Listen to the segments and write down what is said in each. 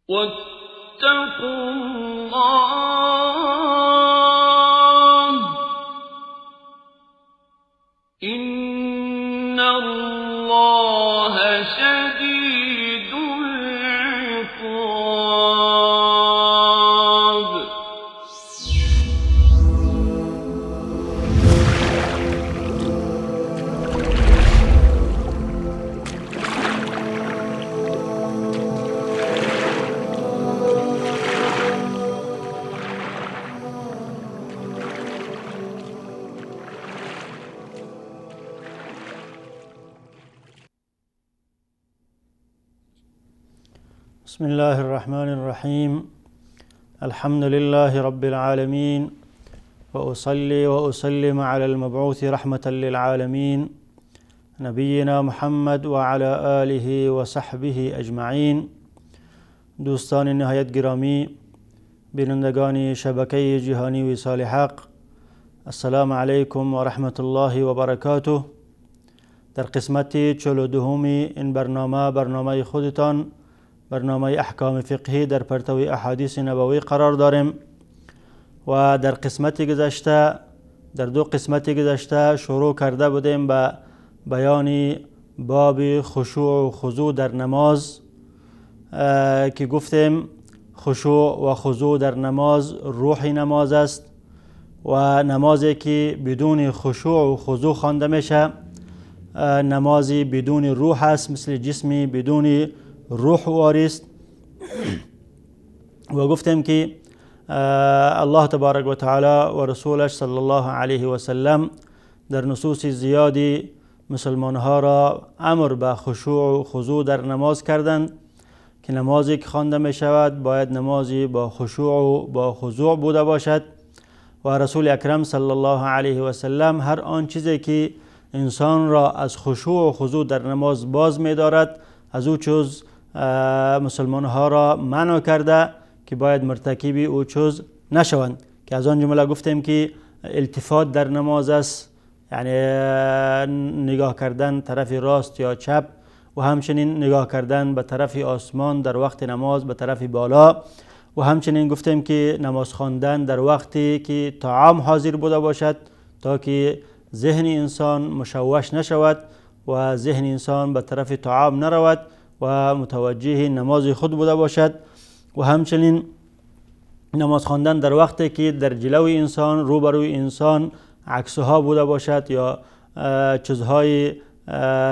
واتقوا الله إن الله شديد العقاب. بسم الله الرحمن الرحیم. الحمد لله رب العالمین، وأصلي وأسلم على المبعوث رحمة للعالمین، نبینا محمد وعلى آله وصحبه اجمعین. دوستان نهایت گرامی، بینندگان شبکه جهانی وصال حق، السلام علیکم و رحمت الله و برکاته. در قسمت 42 این برنامه، برنامه خودتان، برنامه احکام فقهی در پرتو احادیث نبوی قرار داریم و در قسمت گذشته، در دو قسمت گذشته شروع کرده بودیم به بیان باب خشوع و خضوع در نماز، که گفتیم خشوع و خضوع در نماز روح نماز است و نمازی که بدون خشوع و خضوع خوانده میشه نمازی بدون روح است، مثل جسمی بدون روح واریست. و گفتیم که الله تبارک و تعالی و رسولش صلی الله علیه و سلم در نصوص زیادی مسلمانها را امر به خشوع و خضوع در نماز کردند که نمازی که خوانده می شود باید نمازی با خشوع و با خضوع بوده باشد. و رسول اکرم صلی الله علیه و سلم هر آن چیزی که انسان را از خشوع و خضوع در نماز باز می دارد از او چیز مسلمان ها را منع کرده که باید مرتکب او چیز نشوند، که از آن جمله گفتیم که التفات در نماز است، یعنی نگاه کردن طرف راست یا چپ، و همچنین نگاه کردن به طرف آسمان در وقت نماز به طرف بالا، و همچنین گفتیم که نماز خواندن در وقتی که طعام حاضر بوده باشد تا که ذهن انسان مشوش نشود و ذهن انسان به طرف طعام نرود و متوجه نماز خود بوده باشد، و همچنین نماز خواندن در وقتی که در جلوی انسان، روبروی انسان عکسها بوده باشد یا چیزهای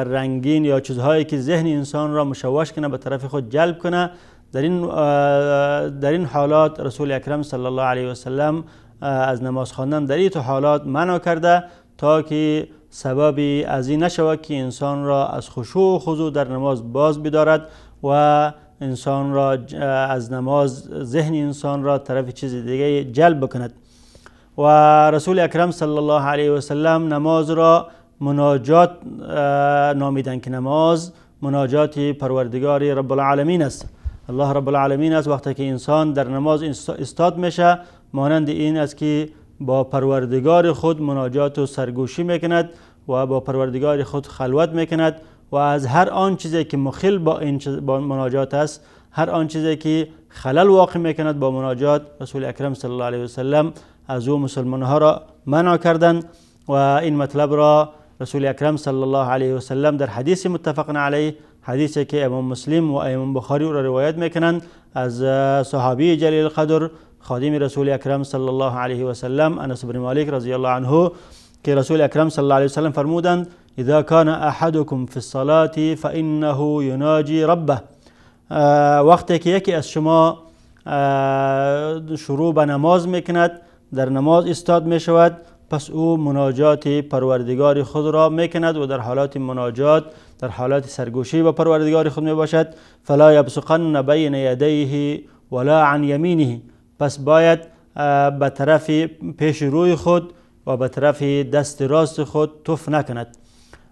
رنگین یا چیزهایی که ذهن انسان را مشوش کنه به طرف خود جلب کنه. در این حالات رسول اکرم صلی الله علیه و سلم از نماز خواندن در این حالات منع کرده تا که سببی از این نشود که انسان را از خشوع و خضوع در نماز باز بدارد و انسان را از نماز، ذهن انسان را طرف چیز دیگه جلب بکند. و رسول اکرم صلی الله علیه و سلم نماز را مناجات نامیدند که نماز مناجات پروردگار رب العالمین است، الله رب العالمین است. وقتی که انسان در نماز استاد میشه مانند این است که با پروردگار خود مناجات و سرگوشی میکند و با پروردگار خود خلوت میکند و از هر آن چیزی که مخل با این با مناجات است، هر آن چیزی که خلل واقع میکند با مناجات، رسول اکرم صلی الله علیه و سلم از او مسلمانها را منع کردند. و این مطلب را رسول اکرم صلی الله علیه و سلم در حدیث متفق علیه، حدیثی که امام مسلم و امام بخاری را روایت میکنند از صحابی جلیل القدر خادم رسول اکرم صلی الله علیه و سلم انس بن مالک رضی الله عنه، که رسول اکرم صلی الله علیه و سلم فرمودند اذا كان احدكم في الصلاة فانه يناجي ربه. وقتی که یکی از شما شروع به نماز میکند، در نماز استاد میشود، پس او مناجات پروردگار خود را میکند و در حالات مناجات، در حالات سرگوشی با پروردگار خود میباشد. فلا یبصقن بین یدیه ولا عن یمینه، پس باید به طرف پیش روی خود و به طرف دست راست خود تف نکند.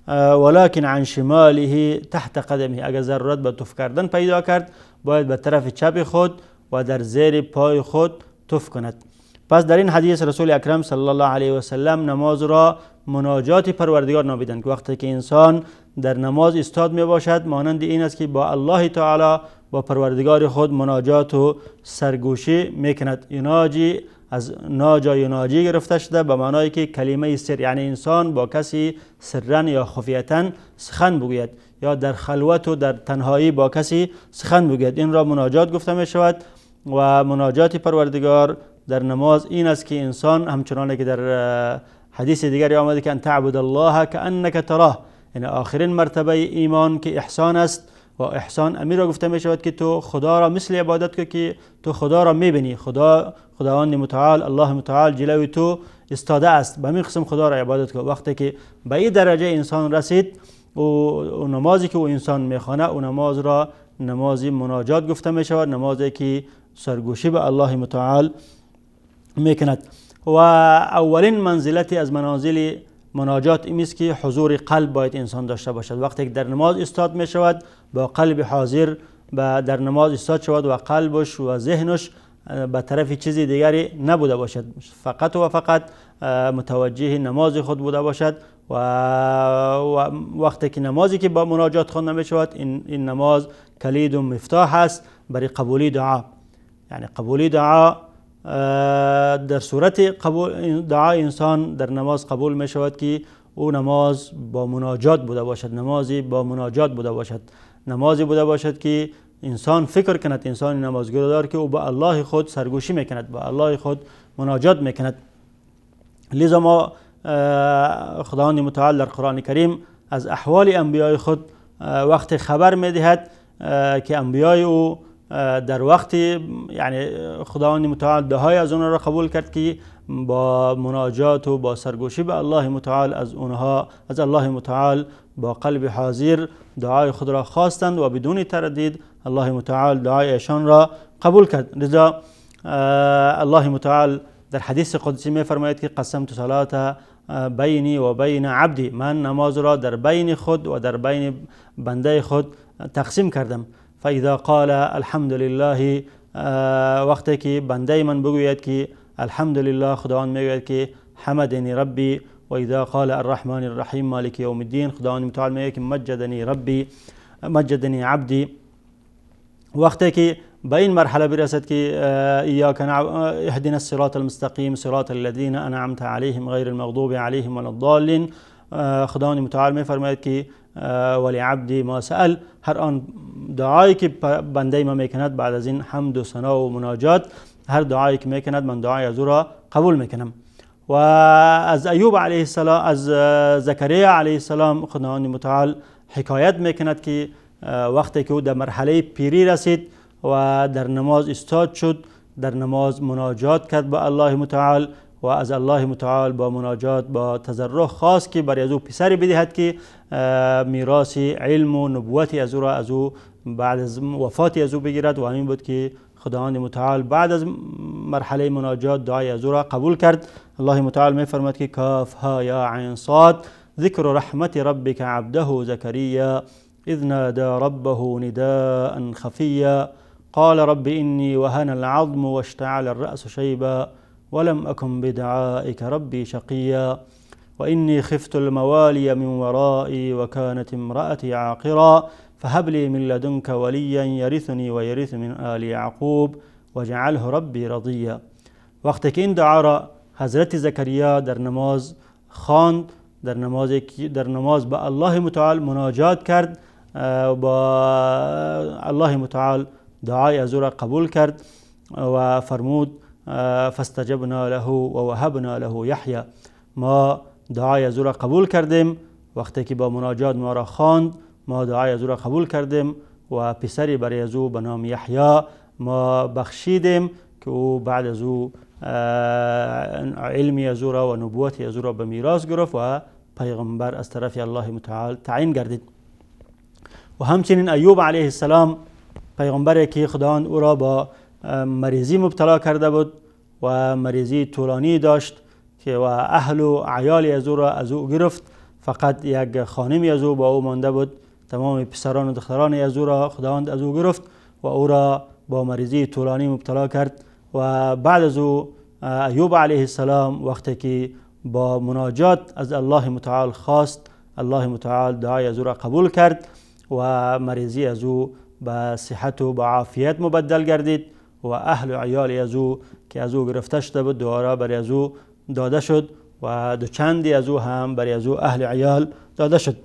ولكن عن شماله تحت قدمه، اگر ضرورت به تف کردن پیدا کرد باید به طرف چپ خود و در زیر پای خود تف کند. پس در این حدیث رسول اکرم صلی الله علیه و سلم نماز را مناجات پروردگار نامیدند که وقتی که انسان در نماز استاد می باشد مانند این است که با الله تعالی با پروردگار خود مناجات و سرگوشی میکند. یناجی از ناجا یناجی گرفته شده به معنای که کلمه سر، یعنی انسان با کسی سرن یا خفیتا سخن بگوید یا در خلوت و در تنهایی با کسی سخن بگوید، این را مناجات گفته می شود. و مناجات پروردگار در نماز این است که انسان همچنان که در حدیث دیگری آمده که ان تعبد الله کأنک تراه، یعنی آخرین مرتبه ایمان که احسان است و احسان امیر را گفته می شود که تو خدا را مثل عبادت کن که تو خدا را می بینی، خداوند متعال الله متعال جلوی تو استاده است، به همین قسم خدا را عبادت کن. وقتی که به این درجه انسان رسید و نمازی که او انسان میخوانه او نماز را نماز مناجات گفته می شود، نمازی که سرگوشی به الله متعال میکند. و اولین منزلتی از منازل مناجات این است که حضور قلب باید انسان داشته باشد. وقتی که در نماز استاد می شود با قلب حاضر در نماز استاد شود و قلبش و ذهنش به طرف چیز دیگری نبوده باشد، فقط و فقط متوجه نماز خود بوده باشد. و وقتی که نمازی که با مناجات خوانده می شود این نماز کلید و مفتاح است برای قبولی دعا. یعنی قبولی دعا در صورت قبول دعای انسان در نماز قبول می شود که او نماز با مناجات بوده باشد، نمازی با مناجات بوده باشد، نمازی بوده باشد که انسان فکر کند، انسان نمازگزار که او با الله خود سرگوشی میکند، با الله خود مناجات میکند. لذا ما خداوند متعال در قرآن کریم از احوال انبیای خود وقت خبر میدهد که انبیای او در وقت، یعنی خداوند متعال دعای از اونها را قبول کرد که با مناجات و با سرگوشی به الله متعال از اونها، از الله متعال با قلب حاضر دعای خود را خواستند و بدون تردید الله متعال دعای ایشان را قبول کرد. لذا الله متعال در حدیث قدسی می فرماید که قسمت صلات بینی و بین عبدی، من نماز را در بین خود و در بین بنده خود تقسیم کردم. فاذا قال الحمد لله، وقتی که بنده من بگوید که الحمد لله، خداوند میگوید که حمدنی ربی. و اذا قال الرحمن الرحیم مالک یوم الدین، خداوند متعال میگه که مجدنی ربی، مجدنی عبدی. وقتی که به این مرحله برسد که ایاک اهدنا الصراط المستقیم صراط الذین انعمت علیهم غیر المغضوب علیهم ولا الضالین، خداوند متعال میفرماید که ولی عبدی ما سأل، هر آن دعایی که بنده ما میکند بعد از این حمد و ثنا و مناجات، هر دعایی که میکند من دعای از او را قبول میکنم. و از ایوب علیه السلام، از زکریا علیه السلام خداوند متعال حکایت میکند که وقتی که او در مرحله پیری رسید و در نماز استاد شد، در نماز مناجات کرد با الله متعال و از الله متعال با مناجات با تضرع خواست که برای از او پسری بدهد که میراث علم و نبوت از او را از او بعد از وفات از او بگیرد. و همین بود که خداوند متعال بعد از مرحله مناجات دعای از او را قبول کرد. الله متعال می فرماید که کاف ها یا عین صاد ذکر رحمت ربک عبده زکریا اذ نادى ربه نداء خفیا قال رب إني وهن العظم واشتعل الرأس شيبا ولم أكن بدعائك ربي شقيا وإني خفت الموالي من ورائي وكانت امرأتي عاقرا فهب لي من لدنك وليا يرثني ويرث من آل يعقوب واجعله ربي رضيا. وقتی که این دعا را حضرت زکریا در نماز خواند، در نماز با الله متعال مناجات کرد، با الله متعال دعای از او را قبول کرد و فرمود فاستجبنا له و وهبنا له یحیی، ما دعای از او را قبول کردیم. وقتی که با مناجات ما را خواند، ما دعای از او را قبول کردیم و پسری برای از او به نام یحیی ما بخشیدیم که او بعد از او علمی از او را و نبوتی از او را به میراث گرفت و پیغمبر از طرف الله متعال تعیین گردید. و همچنین ایوب علیه السلام، پیغمبری که خداوند او را با مریضی مبتلا کرده بود و مریضی طولانی داشت که و اهل و عیال از او را از او گرفت، فقط یک خانمی از او با او مانده بود، تمام پسران و دختران از او را خداوند از او گرفت و او را با مریضی طولانی مبتلا کرد. و بعد از او ایوب علیه السلام وقتی که با مناجات از الله متعال خواست، الله متعال دعای از او را قبول کرد و مریضی از او به صحت و به عافیت مبدل گردید و اهل و عیال از او که از او گرفته شده بود دوباره برای از او داده شد و دو چندی از او هم برای از او اهل عیال داده شد.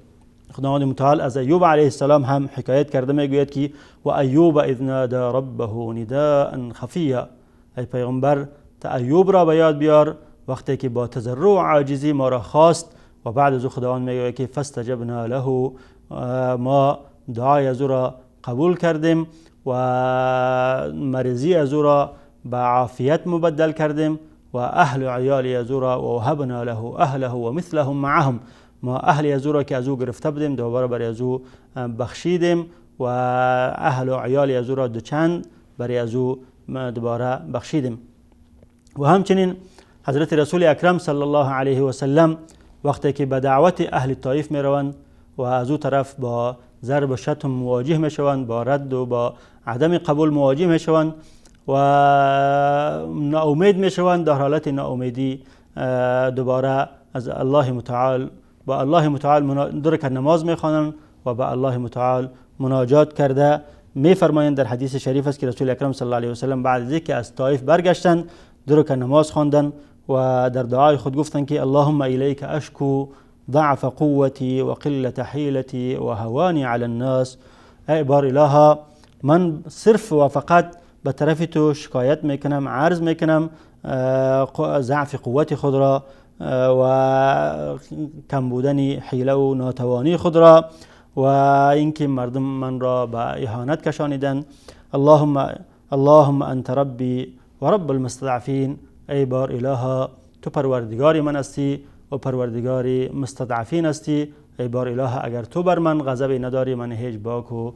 خداوند متعال از ایوب علیه السلام هم حکایت کرده میگوید که و ایوب اذ نادى ربه نداء خفیا، ای پیغمبر تا ایوب را به یاد بیار وقتی که با تضرع و عاجزی ما را خواست. و بعد از او خداوند میگوید که فاستجبنا له، ما دعای از او را قبول کردیم و مریضی از او را به عافیت مبدل کردیم و اهل و عیال از او را و وهبنا له اهله و مثلهم معهم، ما اهل از او را که از او گرفته بودیم دوباره برای از او بخشیدیم و اهل و عیال از او را دوچند برای از او دوباره بخشیدیم. و همچنین حضرت رسول اکرم صلی الله علیه و سلم وقتی که به دعوت اهل طایف میروند و از او طرف با ضرب و شتم مواجه میشوند، با رد و با عدم قبول مواجه میشوند و ناامید میشوند، در حالت ناامیدی دوباره از الله متعال با الله متعال دو رکعت نماز میخوانند و با الله متعال مناجات کرده میفرمایند. در حدیث شریف است که رسول اکرم صلی الله علیه و سلم بعد از اینکه از طایف برگشتند دو رکعت نماز خواندند و در دعای خود گفتند که اللهم الیک اشکو ضعف قوتی و قلة حیلتی و هوانی علی الناس. ای بار الها، من صرف و فقط به طرف تو شکایت میکنم، عرض میکنم ضعف قوت خود را و کم بودن حیله و ناتوانی خود را و اینکه مردم من را به اهانت کشانیدند. اللهم انت ربی و رب المستضعفین، ای بار الها تو پروردگار من هستی و پروردگار مستضعفین هستی. ای بار اله اگر تو بر من غضبی نداری من هیچ باک و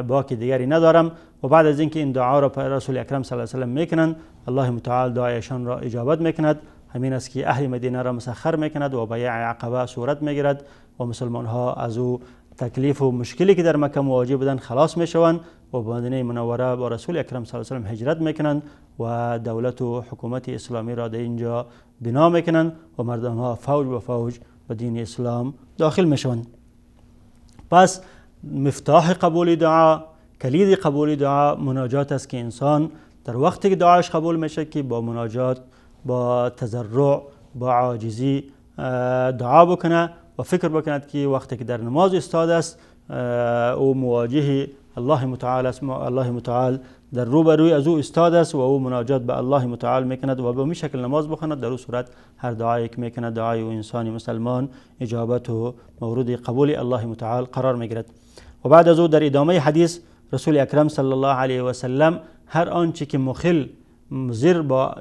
باک دیگری ندارم. و بعد از اینکه این دعا را رسول اکرم صلی الله علیه و سلم میکنند، الله متعال دعایشان را اجابت میکند. همین است که اهل مدینه را مسخر میکند و بیع عقبه صورت میگیرد و مسلمان ها از او تکلیف و مشکلی که در مکه مواجه بودند خلاص میشوند و به مدینه منوره با رسول اکرم صلی الله علیه و سلم هجرت میکنند و دولت و حکومت اسلامی را در اینجا بنا میکنند و مردم ها فوج به فوج به دین اسلام داخل میشوند. پس مفتاح قبول دعا، کلید قبول دعا مناجات است که انسان در وقتی که دعاش قبول میشه که با مناجات، با تضرع، با عاجزی دعا بکنه و فکر بکند که وقتی که در نماز استاد است او مواجه الله متعال است، الله متعال در روبروی از او استاد است و او مناجات به الله متعال میکند و به می شکل نماز بخواند، در او صورت هر دعایی که میکند دعای او انسان مسلمان اجابت و مورد قبول الله متعال قرار میگیرد. و بعد از او در ادامه حدیث رسول اکرم صلی الله علیه و سلم هر آنچه که مخل مضر با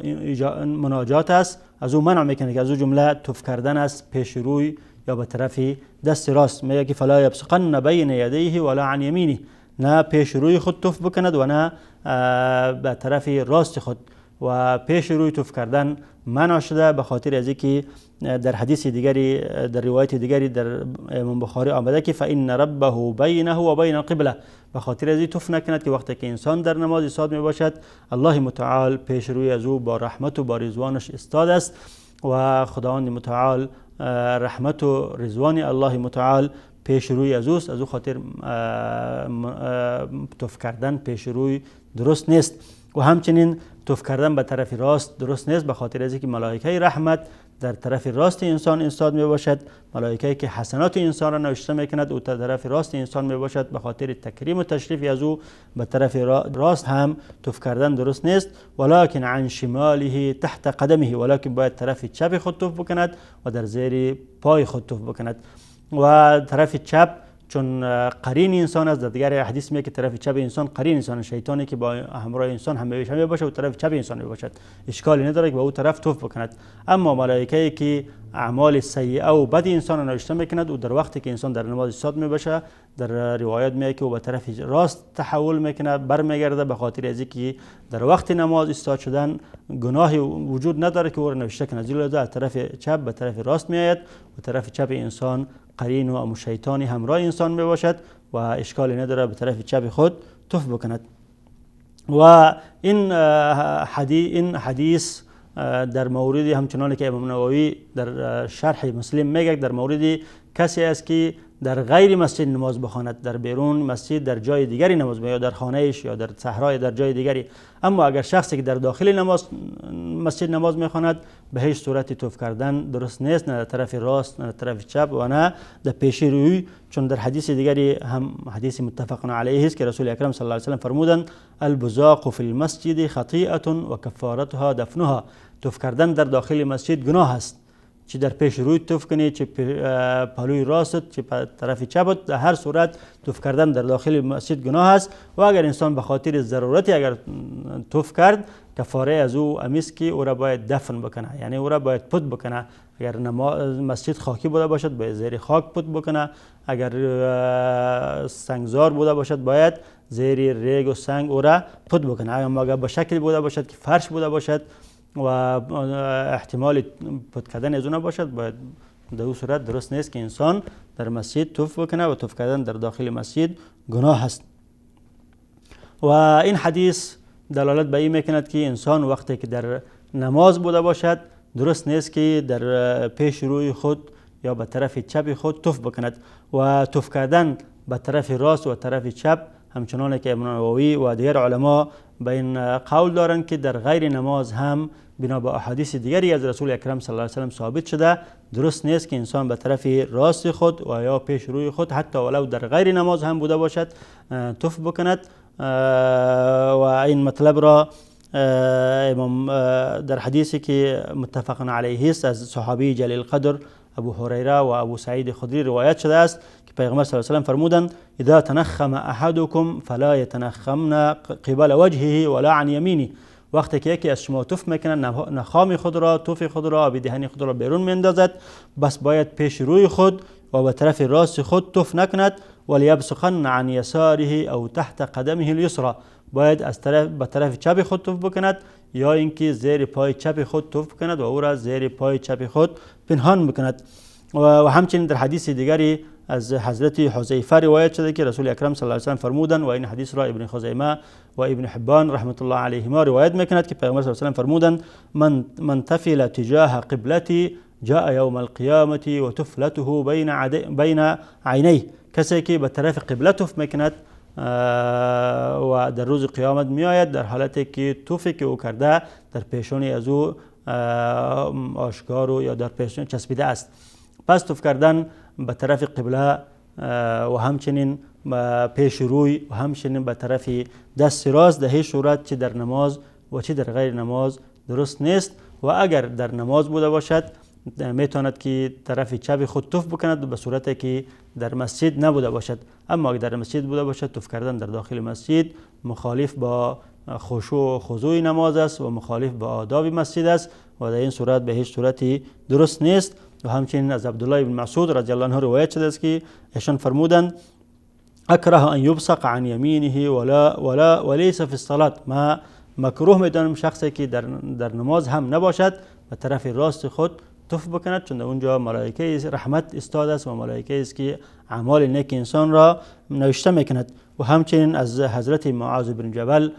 مناجات است از او منع میکنه که از او جمله تف کردن است پیش روی یا به طرف دست راست. میگه که فلا یبصقن بین یدیه ولا عن یمینه، نه پیش روی خود تف بکند و نه به طرف راست خود. و پیش روی تف کردن منع شده به خاطر از اینکه در حدیث دیگری، در روایت دیگری در امام بخاری آمده که فان ربه بینه و بین القبله، به خاطر از این تف نکند که وقتی که انسان در نماز ایستاد می باشد الله متعال پیش روی از او با رحمت و با رضوانش استاد است و خداوند متعال رحمت و رضوان الله متعال پیش روی از اوست. از او خاطر تف کردن پیش روی درست نیست. و همچنین تف کردن به طرف راست درست نیست به خاطر از اینکه ملائکه رحمت در طرف راست انسان ایستاد می باشد، ملائکه که حسنات انسان را نوشته میکند او در طرف راست انسان می باشد، به خاطر تکریم و تشریف از او به طرف راست هم تف کردن درست نیست. ولکن عن شماله تحت قدمه، ولکن باید طرف چپ خود تف بکند و در زیر پای خود تف بکند. و طرف چپ چون قرین انسان است، در دیگر حدیث میگه که طرف چپ انسان قرین انسان، شیطانی که با همراه انسان همیشه می باشه و طرف چپ انسان می باشد، اشکالی نداره که به او طرف تف بکند. اما ملائکه که اعمال سیئه و بد انسان را نوشته میکند و در وقتی که انسان در نماز ایستاد می باشه، در روایت میگه که او به طرف راست تحول میکنه، برمیگرده، به خاطر از اینکه در وقت نماز ایستاد شدن گناهی وجود نداره که او را نوشته کنه، زیرا از طرف چپ به طرف راست میآید و طرف چپ انسان قرین و شیطانی همراه انسان می باشد و اشکالی نداره به طرف چپ خود تف بکند. و این حدیث در مورد همچنان که امام نووی در شرح مسلم میگه در مورد کسی است که در غیر مسجد نماز بخواند، در بیرون مسجد در جای دیگری نماز بخواند، یا در خانه‌اش یا در صحرا در جای دیگری. اما اگر شخصی که در داخل نماز مسجد نماز میخواند، به هیچ صورتی توف کردن درست نیست، نه در طرف راست، نه در طرف چپ و نه در پیش روی، چون در حدیث دیگری هم حدیث متفق علیه است که رسول اکرم صلی الله علیه و سلم فرمودند البزاق فی المسجد خطیئه و کفارتها دفنها. توف کردن در داخل مسجد گناه است، چه در پیش روی توف کنی، چه پهلوی راست، چه طرف چپت، در هر صورت توف کردن در داخل مسجد گناه است. و اگر انسان به خاطر ضرورتی اگر توف کرد، کفاره از او امیست که او را باید دفن بکنه، یعنی او را باید پت بکنه. اگر مسجد خاکی بوده باشد باید زیر خاک پت بکنه، اگر سنگزار بوده باشد باید زیر ریگ و سنگ او را پت بکنه. اما اگر به شکل بوده باشد که فرش بوده باشد و احتمال پت کردن از اون باشد، باید در اون صورت درست نیست که انسان در مسجد توف بکنه و توف کردن در داخل مسجد گناه است. و این حدیث دلالت به این میکند که انسان وقتی که در نماز بوده باشد درست نیست که در پیش روی خود یا به طرف چپ خود توف بکند، و توف کردن به طرف راست و طرف چپ همچنان که ابن نووی و دیگر علما به این قول دارند که در غیر نماز هم بنا به احادیث دیگری از رسول اکرم صلی الله علیه و سلم ثابت شده درست نیست که انسان به طرف راست خود و یا پیش روی خود حتی ولو در غیر نماز هم بوده باشد توف بکند. و این مطلب را امام در حدیثی که متفق علیه است از صحابی جلیل قدر ابو هریره و ابو سعید خدری روایت شده است که پیغمبر صلی الله علیه و سلم فرمودند اذا تنخم احدكم فلا يتنخمن قبل وجهه ولا عن يمينه. وقتی که یکی از شما توف میکنه، نخام خود را، توف خود را، آب دهنی خود را بیرون میاندازد، بس باید پیش روی خود و به طرف راست خود توف نکند. ولیبصقن عن یساره او تحت قدمه الیسرى. باید از طرف به طرف چپ خود توف بکند یا اینکه زیر پای چپ خود توف بکند و او را زیر پای چپ خود پنهان بکند. و همچنین در حدیث دیگری از حضرت حذیفه روایت شده که رسول اکرم صلی الله علیه و سلم فرمودند، و این حدیث را ابن خزیمه و ابن حبان رحمت الله علیهما روایت میکند که پیغمبر صلی الله علیه و سلم فرمودند من تفل تجاه قبلتی جاء یوم القیامة و تفلته بین عینیه. کسی که به طرف قبله توف میکند و در روز قیامت میآید در حالتی که توفی که او کرده در پیشانی از او آشکار و یا در پیشانی چسبیده است. پس توف کردن به طرف قبله و همچنین پیش روی و همچنین به طرف دست راست در هیچ صورت چه در نماز و چه در غیر نماز درست نیست. و اگر در نماز بوده باشد میتواند که طرف چپ خود توف بکند به صورتی که در مسجد نبوده باشد. اما اگر در مسجد بوده باشد، توف کردن در داخل مسجد مخالف با خشوع و خضوع نماز است و مخالف با آداب مسجد است و در این صورت به هیچ صورتی درست نیست. و همچنین از عبدالله بن مسعود رضی الله عنه روایت شده است که ایشان فرمودند اکره ان یبصق عن یمینه ولا وليس فی الصلاة. ما مکروه میدانم شخصی که در نماز هم نباشد به طرف راست خود توف بکند، چون در اونجا ملائکه رحمت استاد است و ملائکه است که اعمال نیک انسان را نوشته میکند. و همچنین از حضرت معاذ بن جبل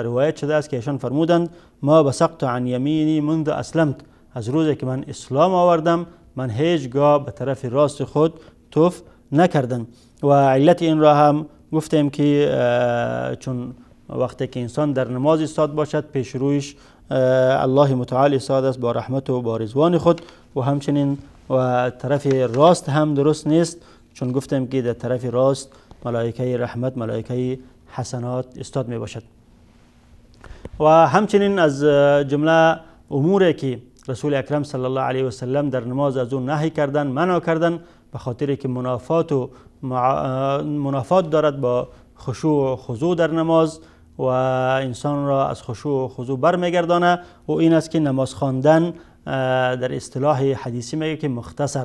روایت شده است که ایشان فرمودند ما بصقت عن یمینی منذ اسلمت. از روزی که من اسلام آوردم من هیچگاه به طرف راست خود توف نکردم. و علت این را هم گفتیم که چون وقتی که انسان در نماز ایستاد باشد پیش رویش الله متعال ایستاد است با رحمت و با رضوان خود، و همچنین و طرف راست هم درست نیست، چون گفتیم که در طرف راست ملائکه رحمت، ملائکه حسنات ایستاد می باشد. و همچنین از جمله اموری که رسول اکرم صلی الله علیه و سلم در نماز از اون نهی کردن، منع کردن، به خاطر که منافات و منافات دارد با خشوع و خضوع در نماز و انسان را از خشوع و خضوع برمیگردانه، و این است که نماز خواندن در اصطلاح حدیثی میگه که مختصر،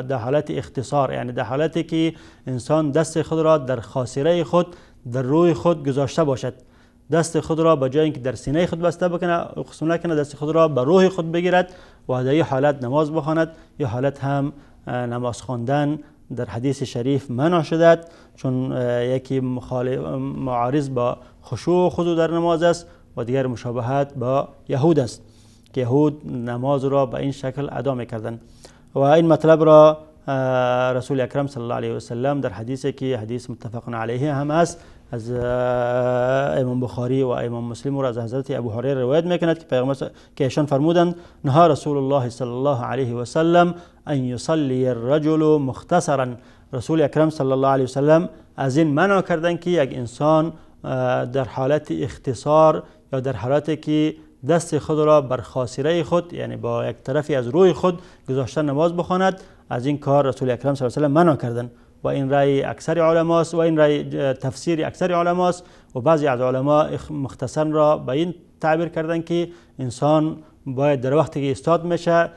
در حالت اختصار، یعنی در حالتی که انسان دست خود را در خاصره خود در روی خود گذاشته باشد، دست خود را به جای اینکه در سینه خود بسته بکنه قسم نکنه، دست خود را به روح خود بگیرد و در این حالت نماز بخواند. یا حالت هم نماز خواندن در حدیث شریف منع شده، چون یکی معارض با خشوع و خضوع در نماز است و دیگر مشابهت با یهود است که یهود نماز را به این شکل ادا میکردند. و این مطلب را رسول اکرم صلی الله علیه و سلم در حدیثی که حدیث متفق علیه هم است از امام بخاری و امام مسلم را از حضرت ابو هریره روایت میکند که پیغمبر که ایشان فرمودند نهى رسول الله صلی الله علیه و سلم ان یصلی الرجل مختصرا. رسول اکرم صلی الله علیه و سلم از این منع کردند که یک انسان در حالت اختصار یا در حالتی که دست خود را بر خاصره خود، یعنی با یک طرفی از روی خود گذاشته نماز بخواند، از این کار رسول اکرم صلی الله علیه و سلم منع کردند. و این رأی اکثر علماست و این رأی تفسیر اکثر علماست و بعضی از علما مختصر را به این تعبیر کردند که انسان باید در وقتی که ایستاد میشه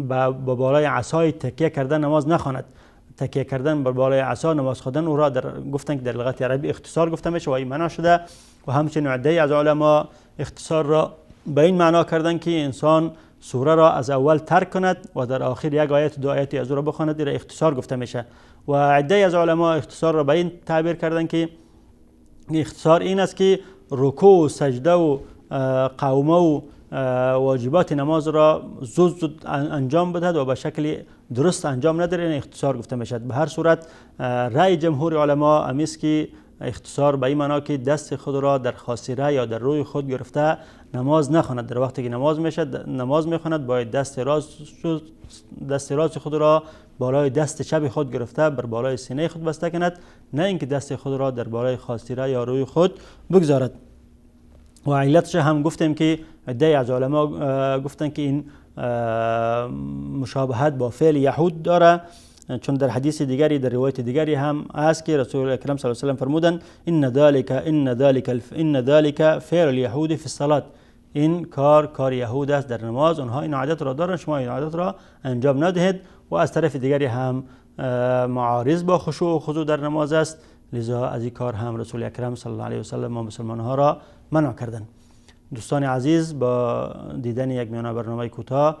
با بالای عصای تکیه کردن نماز نخواند. تکیه کردن بر بالای عصا نماز خواندن او را در گفتن که در لغت عربی اختصار گفته میشه و این منع شده. و همچنین عده‌ای از علما اختصار را به این معنا کردن که انسان سوره را از اول ترک کند و در آخر یک آیت دو آیت از او را بخواند، این اختصار گفته میشه. و عده‌ای از علما اختصار را به این تعبیر کردن که اختصار این است که رکوع و سجده و قومه و واجبات نماز را زود زود انجام بدهد و به شکل درست انجام نداره، این اختصار گفته میشد. به هر صورت رأی جمهور علما امیست که اختصار به این معنا که دست خود را در خاصره یا در روی خود گرفته نماز نخواند. در وقتی که نماز میشد نماز میخواند باید دست راست خود را بالای دست چپ خود گرفته بر بالای سینه خود بسته کند، نه اینکه دست خود را در بالای خاصره یا روی خود بگذارد. و علتش هم گفتیم که عده‌ای از علما گفتن که این مشابهت با فعل یهود داره، چون در حدیث دیگری در روایت دیگری هم است که رسول اکرم صلی الله علیه و سلم فرمودند ان ذلك فعل اليهود فی الصلاه، این کار کار یهود است در نماز، آنها این عادت را دارن، شما این عادت را انجام ندهید. و از طرف دیگری هم معارض با خشوع و خضوع در نماز است، لذا از این کار هم رسول اکرم صلی الله علیه و سلم ما مسلمان ها را منع کردند. دوستان عزیز، با دیدن یک میانه برنامه کوتاه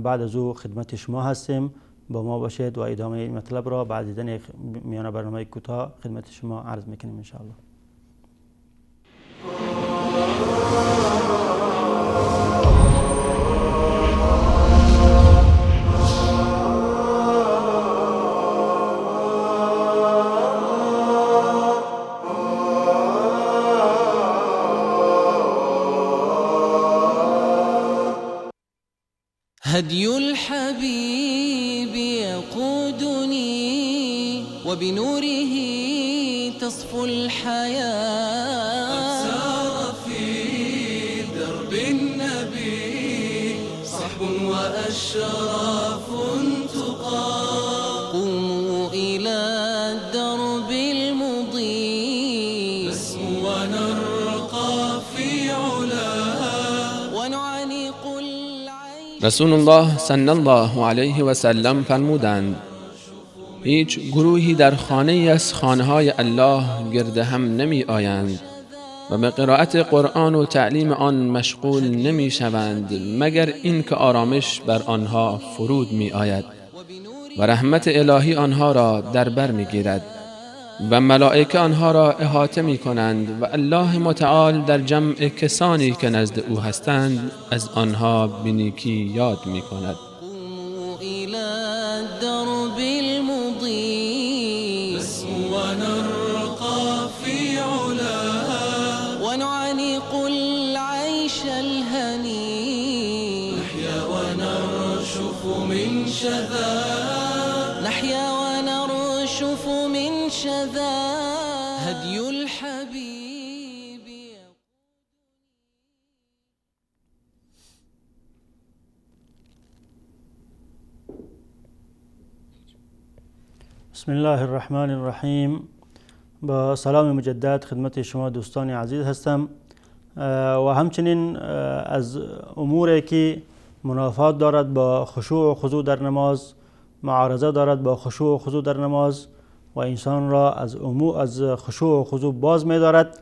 بعد از او خدمت شما هستیم، با ما باشید و ادامه این مطلب را بعد دیدن یک میانه برنامه کوتاه خدمت شما عرض میکنیم ان شاء الله. هدي الحبيب يقودني وبنوره تصفو الحياة، قد سار في درب النبي صحب وأشراف تقى، قوموا إلى الدرب المضيء نسمو ونرقى في علا ونعانق. رسول الله صلی الله علیه و سلم فرمودند هیچ گروهی در خانه ای از خانه‌های الله گرد هم نمی آیند و به قرائت قرآن و تعلیم آن مشغول نمی شوند مگر اینکه آرامش بر آنها فرود می آید و رحمت الهی آنها را در بر می گیرد و ملائکه آنها را احاطه می کنند و الله متعال در جمع کسانی که نزد او هستند از آنها به نیکی یاد می کند. بسم الله الرحمن الرحیم. با سلام مجدد خدمت شما دوستان عزیز هستم و همچنین از اموری که منافات دارد با خشوع و خضوع در نماز، معارضه دارد با خشوع و خضوع در نماز و انسان را از خشوع و خضوع باز می دارد،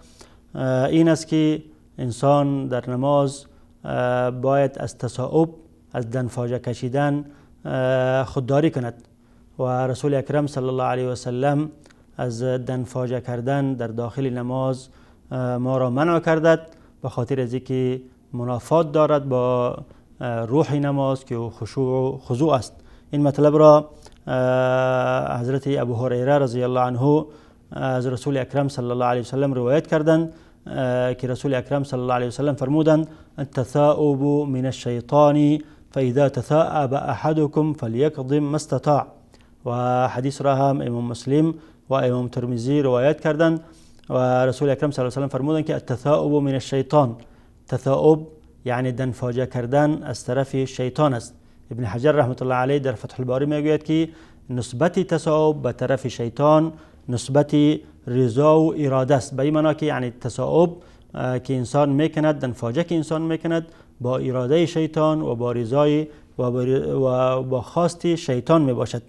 این است که انسان در نماز باید از تصاعب، از دنفاجه کشیدن خودداری کند و رسول اکرم صلی الله علیه و سلم از دنفاجه کردن در داخل نماز ما را منع کردد، به خاطر از اینکه منافات دارد با روح نماز که خشوع و خضوع است. این مطلب را حضرت ابو هریره رضی الله عنه از رسول اکرم صلی الله علیه وسلم روایت کردند که رسول اکرم صلی الله علیه وسلم فرمودند التثاؤب من الشیطان فاذا تثاءب احدكم فلیقضم ما استطاع. و حدیث را هم امام مسلم و امام ترمذی روایت کردند و رسول اکرم صلی الله علیه وسلم فرمودند که التثاؤب من الشیطان، تثاؤب یعنی دنفاجه کردن از طرف شیطان است. ابن حجر رحمت الله علیه در فتح الباری میگوید که نسبت تثاؤب به طرف شیطان نسبت رضا و اراده است، به این معنا که یعنی تثاؤب که انسان میکند، دنفاجه که انسان میکند با اراده شیطان و با رضای و با خواست شیطان میباشد.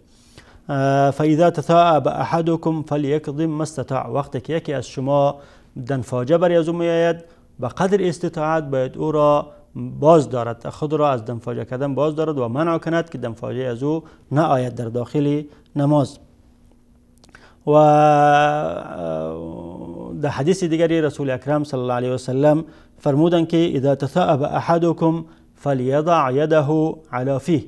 فاذا تثاءب احدكم فلیقضم ما استطاع، وقتی که یکی از شما دنفاجه برای از او میآید به قدر استطاعت باید او را باز دارد، خود را از دنفاجه کردن باز دارد و منع کند که دنفاجه از او نآید در داخل نماز. و در حدیث دیگری رسول اکرم صلی الله علیه وسلم فرمودند که اذا تثاءب احدكم فلیضع یده علی فیه،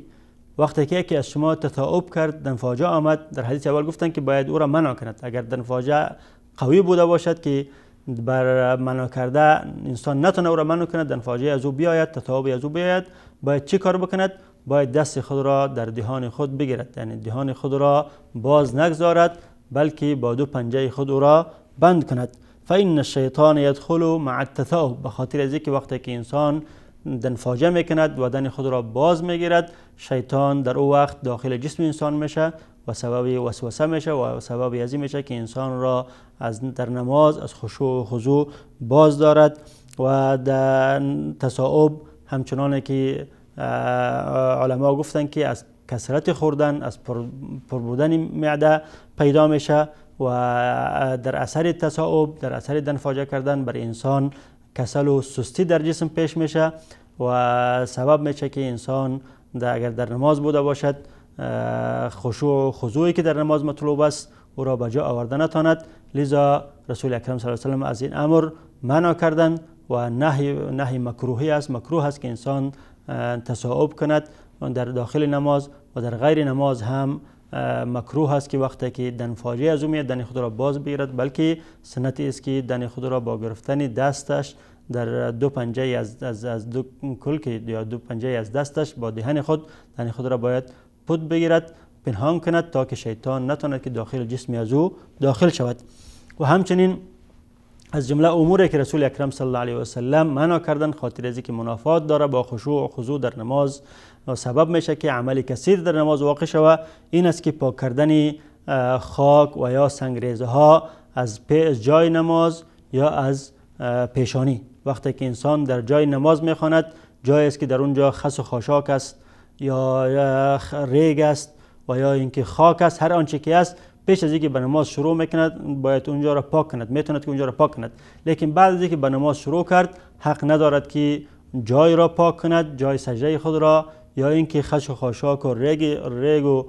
وقتی که یکی از شما تثاؤب کرد، دنفاجه آمد، در حدیث اول گفتند که باید او را منع کند. اگر دنفاجه قوی بوده باشد که بر منع کرده انسان نتونه او را منع کند، دنفاجه از او بیاید، تثاؤب از او بیاید، باید چی کار بکند؟ باید دست خود را در دهان خود بگیرد، یعنی دهان خود را باز نگذارد بلکه با دو پنجه خود او را بند کند. فإن الشیطان یدخل مع التثاؤب، به خاطر از اینکه وقتی که انسان دنفاجه میکند و دن خود را باز میگیرد، شیطان در او وقت داخل جسم انسان میشه و سبب وسوسه میشه و سبب از این میشه که انسان را از در نماز از خشوع و خضوع باز دارد. و در تثاؤب همچنان که علما گفتن که از کثرت خوردن، از پر بودن معده پیدا میشه و در اثر تثاؤب، در اثر دنفاجه کردن بر انسان کسل و سستی در جسم پیش میشه و سبب میشه که انسان اگر در نماز بوده باشد خشوع و خضوعی که در نماز مطلوب است او را به جا آورده نتواند. لذا رسول اکرم صلی الله علیه و سلم از این امر منع کردند و نهی مکروهی است، مکروه است که انسان تثاؤب کند در داخل نماز و در غیر نماز هم مکروه است که وقتی که دنفاجه از او میاد دن خود را باز بگیرد، بلکه سنتی است که دن خود را با گرفتن دستش در دو پنجه از دو کلک یا دو پنجه از دستش با دهن خود دن خود را باید پت بگیرد، پنهان کند تا که شیطان نتواند که داخل جسم از او داخل شود. و همچنین از جمله اموری که رسول اکرم صلی الله علیه و سلم منع کردن خاطر از اینکه منافات داره با خشوع و خضوع در نماز و سبب میشه که عمل کثیر در نماز واقع شود، این است که پاک کردن خاک و یا سنگریزه ها از جای نماز یا از پیشانی. وقتی که انسان در جای نماز میخواند، جایی است که در اونجا خس و خاشاک است یا ریگ است و یا اینکه خاک است، هر آنچه که است، پیش از اینکه به نماز شروع میکند باید اونجا را پاک کند، میتواند که اونجا را پاک کند. لیکن بعد از اینکه به نماز شروع کرد حق ندارد که جای را پاک کند، جای سجده خود را یا اینکه خش و خاشاک و ریگ و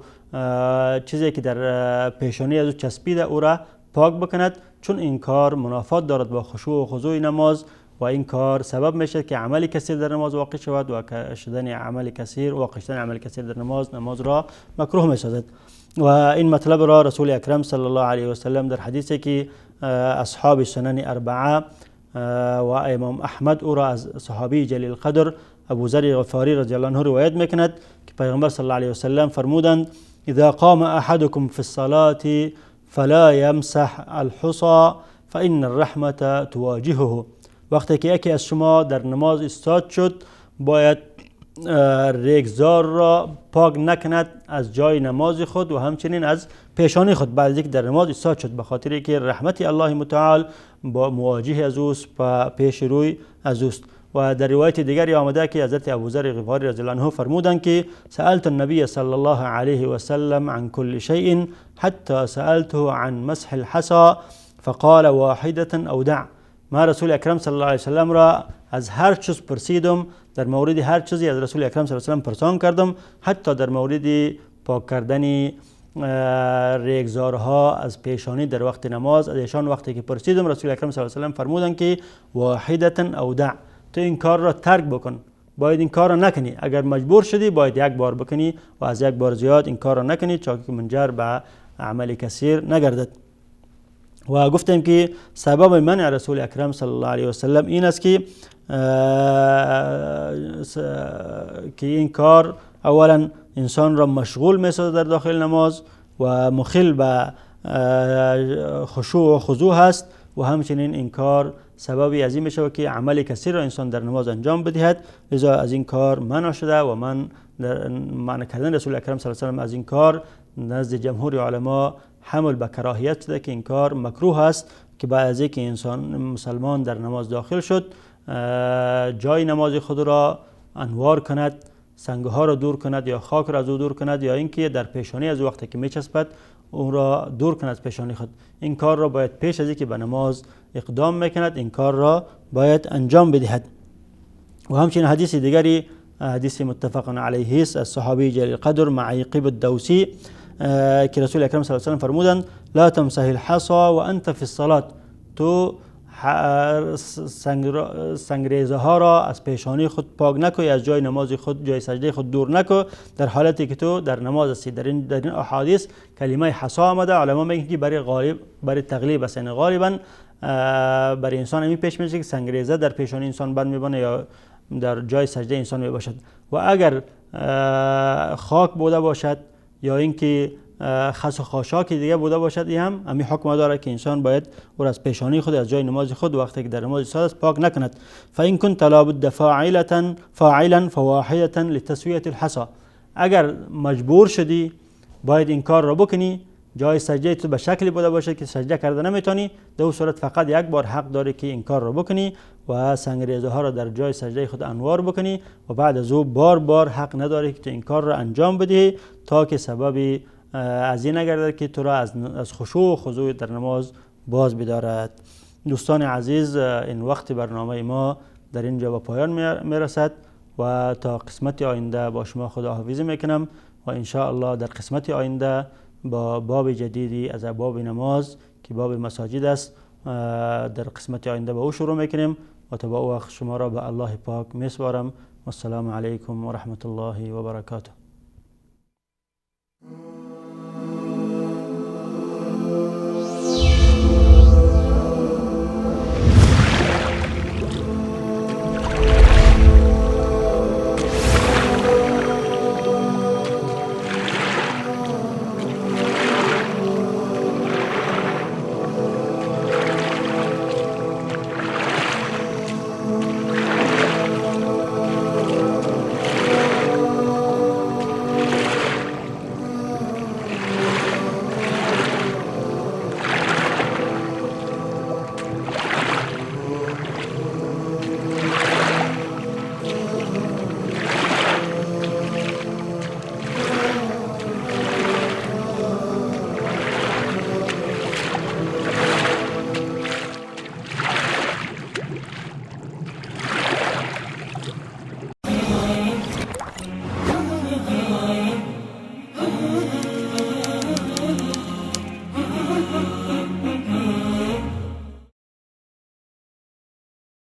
چیزی که در پیشانی از او چسبیده او را پاک بکند، چون این کار منافات دارد با خشوع و خضوع نماز و این کار سبب میشه که عمل کثیر در نماز واقع شود و شدن عمل کثیر، واقع شدن عمل کثیر در نماز، نماز را مکروه میسازد. و این مطلب را رسول اکرم صلی الله علیه و سلم در حدیثی که اصحاب سنن اربعه و امام احمد او را از صحابی جلیل قدر ابو ذر غفاری رضی الله عنه روایت میکند که پیغمبر صلی الله علیه و سلم فرمودند اذا قام احدكم في الصلاة فلا يمسح الحصى فإن الرحمة تواجهه. وقتی که یکی از شما در نماز ایستاد شد باید ریگزار را پاک نکند از جای نماز خود و همچنین از پیشانی خود بعد از اینکه در نماز ایستاد شد، به خاطر که رحمت الله متعال با مواجه از اوست و پیش روی از اوست. و در روایت دیگری آمده که حضرت ابوذر غفاری رضی الله عنه فرمودند که سألت النبی صلی الله علیه و سلم عن كل شیء حتی سألته عن مسح الحصى فقال واحدة او دع. ما رسول اکرم صلی الله علیه و سلم را از هر چیز پرسیدم، در مورد هر چیزی از رسول اکرم صلی الله علیه و سلم پرسان کردم، حتی در مورد پاک کردن ریگزارها از پیشانی در وقت نماز از ایشان وقتی که پرسیدم رسول اکرم صلی الله علیه و سلم فرمودند که واحدة او دع، تو این کار را ترک بکن، باید این کار را نکنی. اگر مجبور شدی باید یک بار بکنی و از یک بار زیاد این کار را نکنی تا که منجر به عمل کثیر نگردد. و گفتیم که سبب منع رسول اکرم صلی الله علیه و سلم این است که این کار اولا انسان را مشغول می‌سازد در داخل نماز و مخل به خشوع و خضوع هست و همچنین این کار سببی از این می‌شود که عمل کثیر را انسان در نماز انجام بدهد. لذا از این کار منع شده و من در منع کردن رسول اکرم صلی الله علیه و سلم از این کار نزد جمهور علما حمل به کراهیت شده که این کار مکروه است که بعد از اینکه انسان مسلمان در نماز داخل شد جای نماز خود را انوار کند، سنگها را دور کند یا خاک را از او دور کند یا اینکه در پیشانی از وقتی که میچسبد اون را دور کند از پیشانی خود. این کار را باید پیش از اینکه به نماز اقدام میکند این کار را باید انجام بدهد. و همچنین حدیث دیگری، حدیث متفق علیه است از صحابی جلیل قدر معیقب الدوسی که رسول اکرم صلی الله علیه و سلم فرمودند لا تمسح الحصى و انت فی الصلاة، تو سنگریزه ها را از پیشانی خود پاک نکن، از جای نماز خود، جای سجده خود دور نکن در حالتی که تو در نماز هستی. در این احادیث کلمه حصا آمده. علما میگن که برای غالب، برای تغلیب است، یعنی غالبا برای انسان همین پیش میشه که سنگریزه در پیشانی انسان بند میبانه یا در جای سجده انسان میباشد و اگر خاک بوده باشد یا اینکه خس و خاشاک دیگه بوده باشد، این هم همین حکم داره که انسان باید او را از پیشانی خود، از جای نماز خود وقتی که در نماز ایستاده است پاک نکند. فان كنت لابد فاعلا فواحدة لتسویه الحصى، اگر مجبور شدی باید این کار را بکنی، جای سجده تو به شکلی بوده باشه که سجده کرده نمیتونی، در صورت فقط یک بار حق داری که این کار را بکنی و سنگریزه ها را در جای سجده خود انوار بکنی و بعد از او بار بار حق نداری که تو این کار را انجام بدهی تا که سبب از این نگردد که تو را از خشوع و خضوع در نماز باز بدارد. دوستان عزیز، این وقت برنامه ما در اینجا به پایان میرسد و تا قسمت آینده با شما خداحافظی میکنم و ان شاء الله در قسمت آینده با باب جدیدی از ابواب نماز که باب مساجد است در قسمت آینده با او شروع میکنیم و تا با او وقت شما را به الله پاک میسپارم. والسلام علیکم و رحمت الله و برکاته.